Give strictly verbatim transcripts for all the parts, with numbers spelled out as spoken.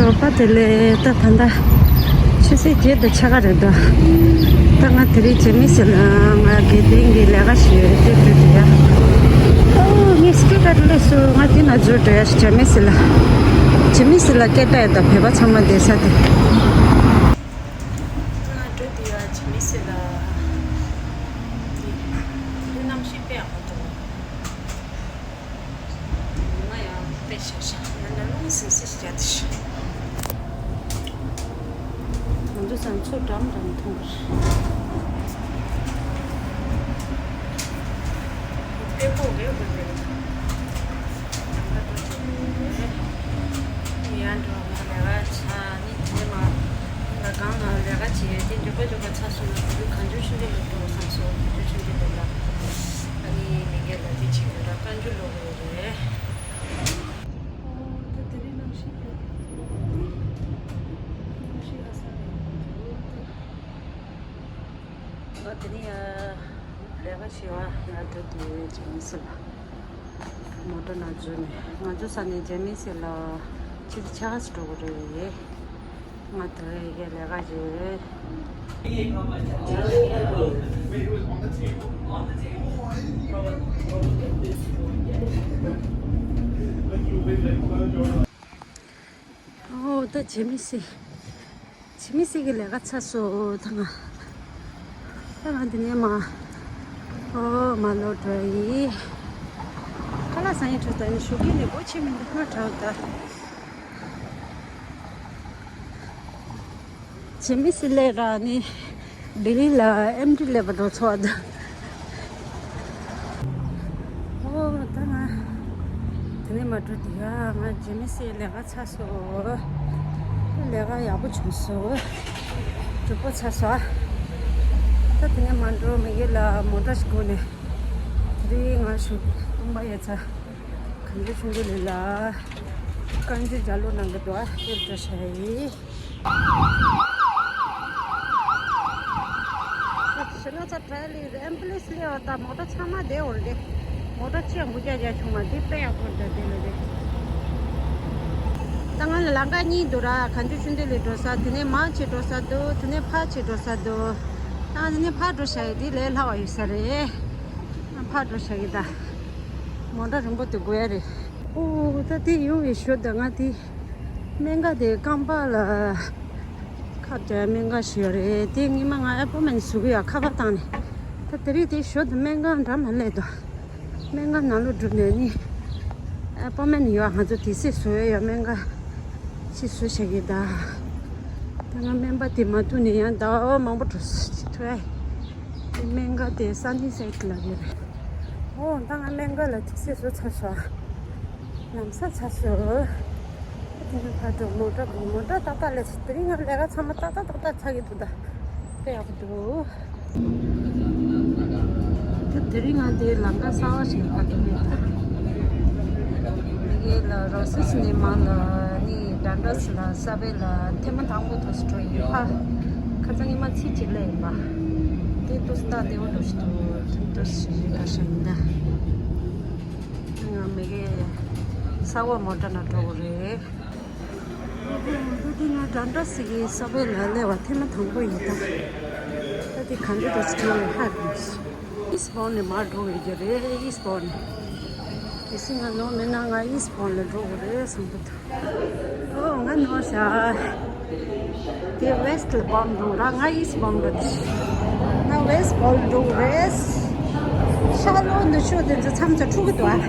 རོགས་པ་དེ་ལས་ད་ད་ལྟ་ཆུ་ཚོད་བརྒྱད་དང་ཕྱེད་ཀ་རེད་འདུག་ད་ང་དེ་རིང་ཇེ་མི་སི་ལ་ང་དགེ་ལྡན་གྱི་ལས་ཀ་ཞུ་ཡོད་དེ་འགྲོ་དུས་ཡ། ཨོ་ངས་སྐད་ཀ་སླེབས་སོང་། ང་དེ་ན་འཛུལ་འགྲོ་ཡ་ཞིག་ཇེ་མི་སི་ལ། ཇེ་མི་སི་ལ་སྐད་གྲགས་ཡོད་ད་བོད་པ་ཚང་མ་བསྡད་ས་དེ། ང་འགྲོ་དུས་ཡ་ཇེ་མི་སི་ལ། དེ་གནམ་གཤིས་དཔེ་ཡག་པོ་འདུག་ང་ཡང་དཔེ་ཤ་ཤ་ང་ལ་རླུང་སིམ་སིམ་བྱས་ཏེ་ཤི། ང་ཚོ་ཚང་མཚོ་འགྲམ་འགྲམ་མཐོང་གི་རེད། དཔེ་པོ་རེད་པོ་རེད། ཡང་འགྲོ་ང་ལས་ཀ་ཆ་ནི་དེ་མ་ང་གང་ང་ལས་ཀ་བྱེད་དེ་མགྱོགས་པོ་མགྱོགས་པོ་ཚ་སོང་ན་དེ་གང་བྱུང་ཤིན་ཏུ་ལས་འགྲོ་བསམ་སོང་། དེ་ཤིན་ཏུ་ལས་ལ་ཨ་ནི་མི་སྒེར་ལ་དེ་བྱེད་དགོས་ར་བཀའ་འགྱུར་ལོག་རེད། ཨོ་ད་དེ་རིང་གནམ་གཤིས་དཔེ་གནམ་གཤིས་ཧ་སང་ཡག་པོ་འདུག་ད་དེ་རིང་ཡ་ལས་ཀ་བྱེད་པ་ཡར་འགྲོ་དུས་ཇེ་མི་སི་ལ་མོ་ཊ་ནང་འཛུལ་ནས་ང་ཚོ་ས་ནས་ཇེ་མི་སི་ལ་ཕྱིར་ཆ་ས་འགྲོ་གི་རེད། ང་དེ་རིང་ལས་ཀ་བྱེད། ཨོ་ད་ཇེ་མི་སི། ཇེ་མི་སི་གི་ལས་ཀ་ཚར་སོང་ད་ང་། ད་ང་འདི་ནས་མ། ཨོ་མ་ལོག་འགྲོ་ཡི། ཁ་ལག་ཟ་ཡི་འགྲོ་ད་ནི་ཞོགས་ཀས་ནས་སྒོ་ཕྱེ་མི་འདུག་སྔ་དྲགས་ད། ཇེ་མི་སི་ལས་ར་ནི་ལྡི་ལི་ལ་ཨེམ་ཌི་སླེབས་པ་འགྲོ་ཚོགས་ད། ཨོ་ད་ང་དེ་ནས་མ་འགྲོ་དེ་ཡ་ང་ཇེ་མི་སི་ལས་ཀ་ཚར་སོང་། ལས་ཀ་ཡག་པོ་བྱུང་སོང་། གྲུབ་པོ་ཚར་སོང་། ད་དེ་ནས་མ་འགྲོ་མི་གི་ལ་མོ་ཊ་ཞིག་སྒུག་ནས་དེ་རིང་ང་ཞུ་སྟོང་པ་ཡ་ཚ། གང་ཅི་ཆུང་ཆུང་ལས་ལ་རྐང་ཅི་ཇ་ལུ་ནང་གི་འགྲོ་ཨ་དེར་འགྲོ་ཤ་ཡི། ཤི་ན་ཚ་ཁྲལ་ལི་ཨེམ་པུ་ལེ་སི་ལི་ཡོད་ད་མོ་ཊ་ཚང་མ་བསྡད་འོར་དེ། མོ་ཊ་ཅི་ཡང་མུ་རྒྱ་རྒྱ་བྱུང་མ་དེ་དཔེ་ཡག་པོ་འདྲ་དེ་ལ་དེ། ད་ང་ལ་ལམ་ཁ་གཉིས་འདུག་ར། གང་ཅི་ཆུང་དུ་ལི་འགྲོ་ས་དེ་ནས་མར་ཆེ་འགྲོ་ས་འདུག་དེ་ནས་ཕར་ཆེ་འགྲོ་ས་འདུག་ད་དེ་ནས་ཕར་འགྲོ་ཤ་ཡི་དེ་ལས་སླ་བ་ཡོད་ས་རེད། ཕར་འགྲོ་ཤ་གི་ད། མོ་ཊ་རིང་པོ་དེ་དགོས་ཡ་རེད། ཨོ་ད་དེ་ཡོང་བའི་ཞོར་ད་ང་དེ། སྨན་ཁང་དེ་རྐང་པ་ལ་ཁ་བརྒྱབ་སྨན་ཁང་ཞིག་ཡོད་རེད། དེ་སྔོན་མ་ང་ཨེ་པོ་མེན་བཟོ་གི་ཡོད་ཁ་པར་བཏང་ནས། ད་དེ་རིང་དེ་ཞོར་དུ་སྨན་ཁང་འདྲ་མ་སླེབས་དོ། སྨན་ཁང་ནང་ལོགས་འགྲོ་ནས་ནི་ཨེ་པོ་མེན་ཡོད། ང་ཚོ་དེ་སྲིད་བཟོ་ཡ་ཡོད། སྨན་ཁང་ཅིག་བཟོ་བྱེད་ཀྱི་ད། ད་ང་སྨན་པ་དེ་མ་ཐུག་ནས་ཡང་ཟླ་བ་མང་པོ་འགྲོ་སྲིད་ཐུག་ཨེ། དེ་སྨན་ཁང་དེ་སན་ནི་སའིད་ལ་ཡོད་རེད། ཨོ་ད་ང་སྨན་ཁང་ལ་ཐིག་སེ་བཟོ་ཚར་སོང་། ལམ་སང་ཚར་སོང་། དེ་ནས་ཕར་འགྲོ། མོ་ཊ་དགོས། མོ་ཊ་ཏག་ཏག་སླེབས་སོང་། དེ་རིང་ང་ལས་ཀ་ཚང་མ་ཏག་ཏག་ཏག་ཏག་ཚར་གྱི་འདུག་ད་དཔེ་ཡག་པོ་འདུག་ད་དེ་རིང་ང་འདིར་ལམ་ཁ་གསར་པ་ཞིག་ལ་ཕར་འགྲོ་གི་ཡོད་ད། མི་གེ་ལ་རོ་སིས་ནས་མང་ལ་ནི་ཌན་ཌས་ལ་ས་བེ་ལ་ཐེངས་མ་དང་པོ་ཐོག་སུ་འགྲོ་ཡིན་ཕ། ཁ་སང་ཉི་མ་ཚེས་གཅིག་ལ་ཡིན་པ། དེ་ཏོག་ཙམ་སྟབས་བདེ་པོ་འགྲོ་ཞིག་འདུག་ཐེངས་ཏོག་ཙམ་ཞིག་རེད་ད་ཤ་ཡིན་ད། ང་མི་གེ་ས་འོག་མོ་ཊ་ནང་འགྲོ་དགོས་རེད། ད་དེ་ང་ཌན་ཌས་ཀྱི་ས་བེ་ལ་སླེབས་པ་ཐེངས་མ་དང་པོ་ཡིན་ད། ད་དེ་གང་འདྲ་འགྲོ་སྲིད་ཁྱོད་ལ་ཧ་གོ་སྲིད། ཨིསི་བོན་ནས་མར་འགྲོ་དགོས་ཀྱི་རེད། ཨིསི་བོན་ནས། གལ་སྲིད་ང་ནོར་མེད་ན་ང་ཨིསི་བོན་ལ་འགྲོ་དགོས་རེད་བསམ་གྱི་འདུག་ཨོ་ང་ནོར་ཤག་དེ་ཝེ་སི་ལ་བོན་འགྲོ་ར། ང་ཨིསི་བོན་འགྲོ་དེ། ང་ཝེ་སི་བོན་འགྲོ་དགོས་རེད། ཤར་ལྷོ་ནུབ་ཕྱོགས་དེ་ཚོ་མཚམས་ཚོ་འཁྲུག་གི་འདུག་ཨ།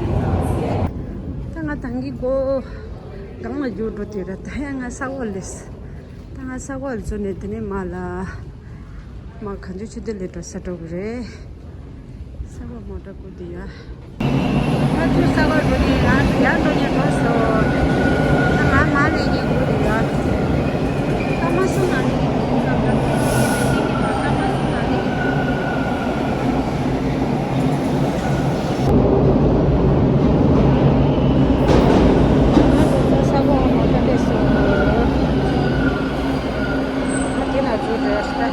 ད་ང་ད་གིན་སྒོ་སྒང་ལ་རྒྱུག་འགྲོ་དུས་ར། ད་ཡང་ང་ས་འོག་ལ་སླེབས། ད་ང་ས་འོག་ལ་འཛུལ་ནས་དེ་ནས་མར་ལ། མར་གངས་ལྗོངས་ཆོས་སྡེ་ལ་འགྲོ་ས་འགྲོ་གི་རེད། ས་འོག་མོ་ཊ་སྒུག་བསྡད་ཡ། ང་ཚོ་ས་འོག་འགྲོ་ནས་ཡར་ཡར་འགྲོ་ནས་འགྲོ་སོང་། ད་ང་མར་སླེབས་ནས་སྒུག་བསྡད་ཡ། སྐར་མ་གསུམ་ནང་སླེབས་ཀྱི་འདུག་སྐར་མ་གསུམ་ནང་སླེབས་ཀྱི་འདུག་ང་ཚོ་ས་འོག་མོ་ཊ་སླེབས་སོང་། ང་དེ་ན་འཛུལ་འགྲོ་ཡ་ཞིག་ད།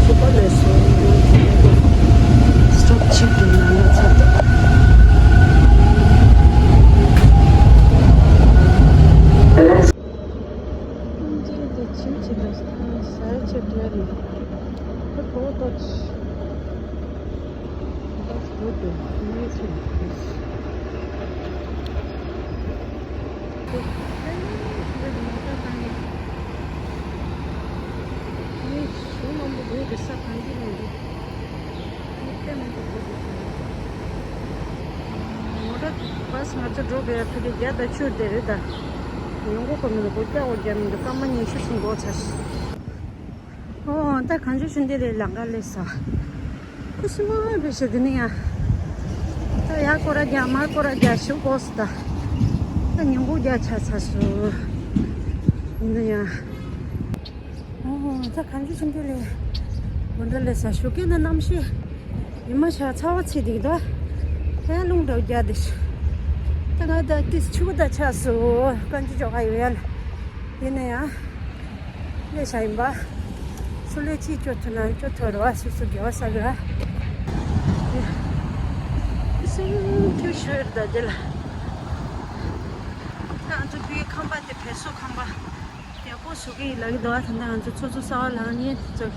ཚོ་པ་ལས་སོ་སི་ཊོབ་གཅིག་ཏུ་ཡང་ན་ཚར་འདུག What the? མོ་ཊ་བྷ་སི་ང་ཚོ་འགྲོ་དགོས་ཡ་ཕ་གི་བརྒྱ་དང་བཅུ་དེ་རེད་ད། ཉིན་གུང་གོ་མི་འདུག་སྒོ་རྒྱག་སྒོ་རྒྱག་མི་འདུག་སྐར་མ་ཉི་ཤུ་ཙམ་འགོར་ཚར། ཨོ་ད་གངས་ལྗོངས་ཆོས་ལྡན་གླིང་ལམ་ཁ་སླེབས་ས། ཁུ་སིམ་པོ་ཞིག་འདི་ནས་ཡང་། ད་ཡར་སྐོར་ར་རྒྱག་མར་སྐོར་ར་རྒྱག་ཞུ་གོ་སི་ད། ད་ཉིན་གུང་རྒྱག་ཆ་ཚ་སུ། ཡིན་ན་ཡང་། ཨོ་ད་གངས་ལྗོངས་ཆོས་ལྡན་གླིང་། འོ་འདྲ་སླེབས་ས་ཞོགས་ཀས་ན་གནམ་གཤིས། ཉི་མ་ཤར་ཚ་བ་ཚིག་འདུག་ད། ད་ཡང་རླུང་འདྲ་བོ་རྒྱག་འདུག་ད་ང་ད་ཏིས་ཆུ་ད་ཆགས་སོ། གངས་ལྗོངས་ཕྱོགས་ཁ་ཡོད་ཡ་ལ། ཡིན་ན་ཡང་། ལས་བྱ་ཡིན་པ། ཆུ་ལས་ཅིག་སྐྱོ་ཐུབ་ན་སྐྱོ་ཐུབ་རེད་བ། སོ་སོ་དགེ་བ་བསགས་ར། སེམས་སྐྱོ་ཤོས་རེད་ད་དེ་ལ། ང་ཚོ་བོད་ཁང་པ་དེ་བོད་སོག་ཁང་པ། ཡག་པོ་བཟོ་གི་ཡིན་ལབ་ཀྱི་འདུག་ཨ་ད་ལྟ་ང་ཚོ་ཚོགས་གཙོ་གསར་པ་ལངས་ཉེན་ཚོ།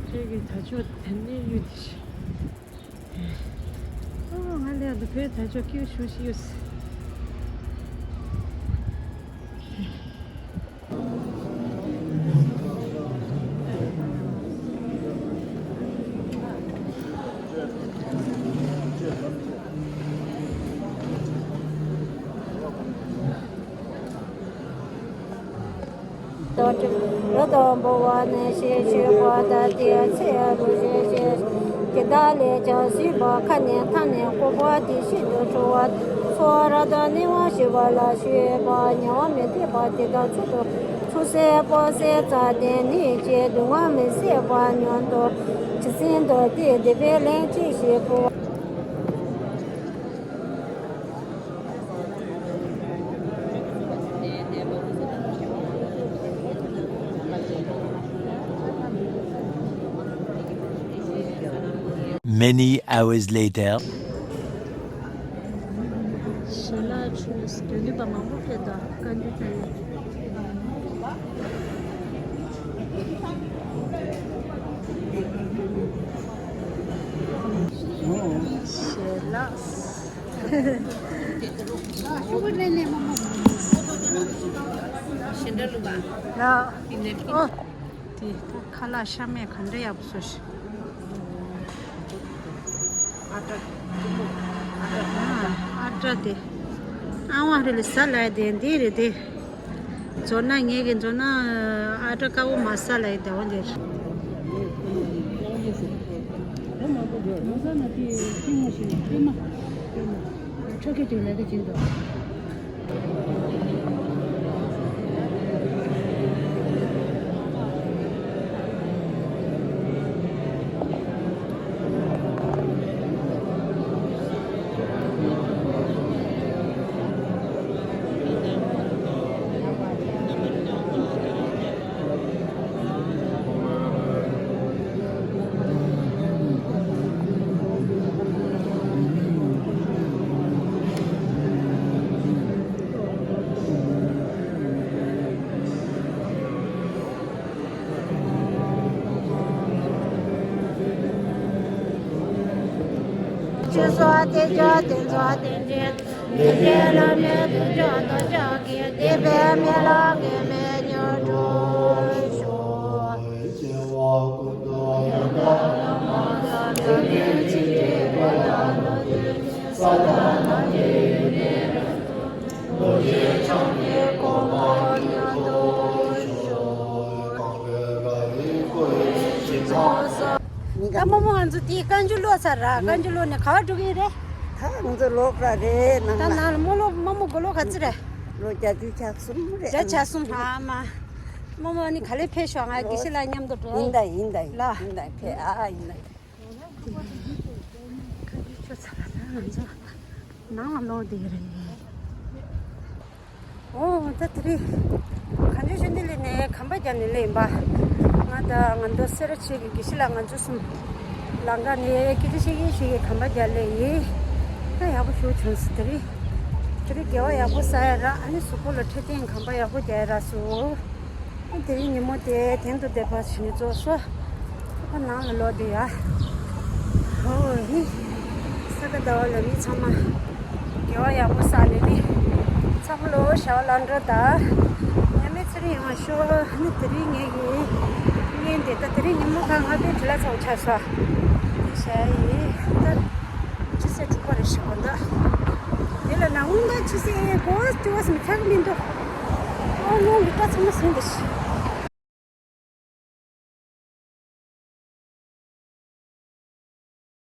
ཁྱེད་ཀྱི་དར་ལྕོག་དེ་ནས་གཡུག་དེ་ཤི། ཨོ་ང་ལས་འདི་བོད་དར་ལྕོག་སྐྱིད་ཤུགས་ཤིག་ཡོད། རི་དྭགས་འབུལ་བ་ནི་ཞེས་བྱ་བ་དང་དེའི་ཚེ་རུ་ཞེས་བྱ། དེ་དག་ལས་ཀྱང་གཟིགས་པ་ཁ་ནས་ཐང་ནས་བཀོད་པ་དེ་ཤིན་ཏུ་ཁྲོ་བ། ཚོར་བ་དང་གནོད་པ་ཞི་བ་ལ་སྤྱོད་པ་ཉེ་བར་མི་ཐེག་པ་དེ་དག་ཚུལ་དུ་ཚུར་གསོད་སྤོང་གསོད་རྩ་དེ་ནི་ཅེས་སྡུག་བསྔལ་མི་བཟད་པ་མྱུར་དུ་ཇི་སྲིད་འདོད་དེ་བདེ་བའི་ལན་ཅི་ཞིག་ཕུལ། Many hours later. ཞལ་ལག་མཆོད་དོན་བདུན་པ་མང་པོ་ཕེབས་དང་བཀའ་འགྱུར་དང་། ཞལ་ལག་ལགས། ཨོ། དེ་ད་ཁ་ལག་ཤ་མེད་ག་འདྲ་ཡག་པོ་བཟོ་ཤི། ཨ་ཏྲ། ཨ་ཏྲ་དེ། ཨ་ཝང་རེ་ལ་ཟ་ལ་དེ་འདི་རེད་དེ། མཛོ་ན་ངེད་ཀྱི་མཛོ་ན་ཨ་ཏྲ་དཀར་པོ་མ་ཟ་ལ་ཡི་དེ་འོ་འདིར། ཁྲག་གི་དུས་ལ་དེ་བྱིན་དང་། ཆོས་སོགས་དེ་ཅོག་དེ་ཚོགས་དེ་འདྲའི། དེ་འདྲའི་བླ་མའི་དུ་ཅོག་དོ་ཅོག་གིས་བདེ་བའི་མི་ལ་དགེ་བའི་མྱུར་དུ་ཤོག་ད་རྨོ་མོ་ང་ཚོ་དེའི་བཀའ་འགྱུར་ཀློག་ཚར་ར། བཀའ་འགྱུར་ཀློག་ནས་ག་བ་འགྲོ་གི་ཡིན་རེད། ད་ང་ཚོ་ལོག་ར་རེད་ནང་ད་ལ། ནང་ལ་རྨོ་ལོ་རྨོ་མོ་མགོ་ལོག་ག་ཚོད་རེད། ལོ་བརྒྱད་ཅུ་གྱ་གསུམ་རེད། བརྒྱ་ཆ་གསུམ་ཨ་མ། རྨོ་མོ་ནི་ག་ལེ་ཕེབས་ཤོག་ང་དགེ་བཤེས་ལགས་མཉམ་དུ་འགྲོ། ཡིན་ད་ཡིན་ད་ལ། ཡིན་ད་ཕེབས་ཨ་ཡིན་ད། ཁ་ཅིག་ཆུ་ཚ་ལ་ད་ང་ཚོ་ནང་ལ་ལོག་བསྡད་རེད། ཨོ་ད་དེ་རིང་གངས་ལྗོངས་ཆོས་ལྡན་གླིང་ནས་གམ་པ་རྒྱག་ནས་སླེབས་ཡིན་པ། ང་དང་ང་ཚོ་སེ་ར་བྱེས་ཀྱི་དགེ་བཤེས་ལགས་ང་ཚོ་གསུམ་ལམ་ཁ་ནས་སྐད་ཆ་བཤད་ཀྱིན་བཤད་ཀྱིན་གམ་པ་རྒྱག་སླེབས་ཡིན། ད་ཡག་ ཞུ་བྱུང་སི་དེ་རིང་། དེ་རིང་དགེ་བ་ཡག་པོ་བསགས་ཡ་རག་ཨ་ནི་གཟུགས་པོ་ལ་འཕྲོད་བསྟེན་ཁང་པ་ཡག་པོ་རྒྱག་ཡ་རག་སོ། ཨ་དེ་རིང་ཉིན་མོ་དེ་དེང་དུ་བསྡད་པ་བྱས་ནས་རྫོགས་སོ། ཨ་ནང་ལ་ལོག་བསྡད་ཡ། ཧོ་ཧི། ས་ག་ཟླ་བ་ལ་མི་ཚང་མ་དགེ་བ་ཡག་པོ་བསགས་ནས་ནི། ཚང་མ་ལོ་ཞག་ལ་འགྲོ་ད། ཉི་མའི་ཚེ་རིང་ཡོང་བ་ཤོག་ཨ་ནི་དེ་རིང་ངེད་ཀྱི་བརྙན་དེ་ད་དེ་རིང་ཉིན་མོ་ཁ་ང་པའི་དྲི་ལ་ཚ་བོ་ཆགས་སོ། དེ་བྱས་ཡིན་ད། ཆུ་ཚོད་དྲུག་པ་རེད་ཤག་གོ་ད། དེ་ལ་ན་སྔོན་ད་ཆུ་ཚོད་གོ་བ་དུ་བ་སེ་མི་ཁག་མི་འདུག་ཨོ་ནོ་ལི་ཀ་ཚང་མ་ཟིན་འདི་ཤི།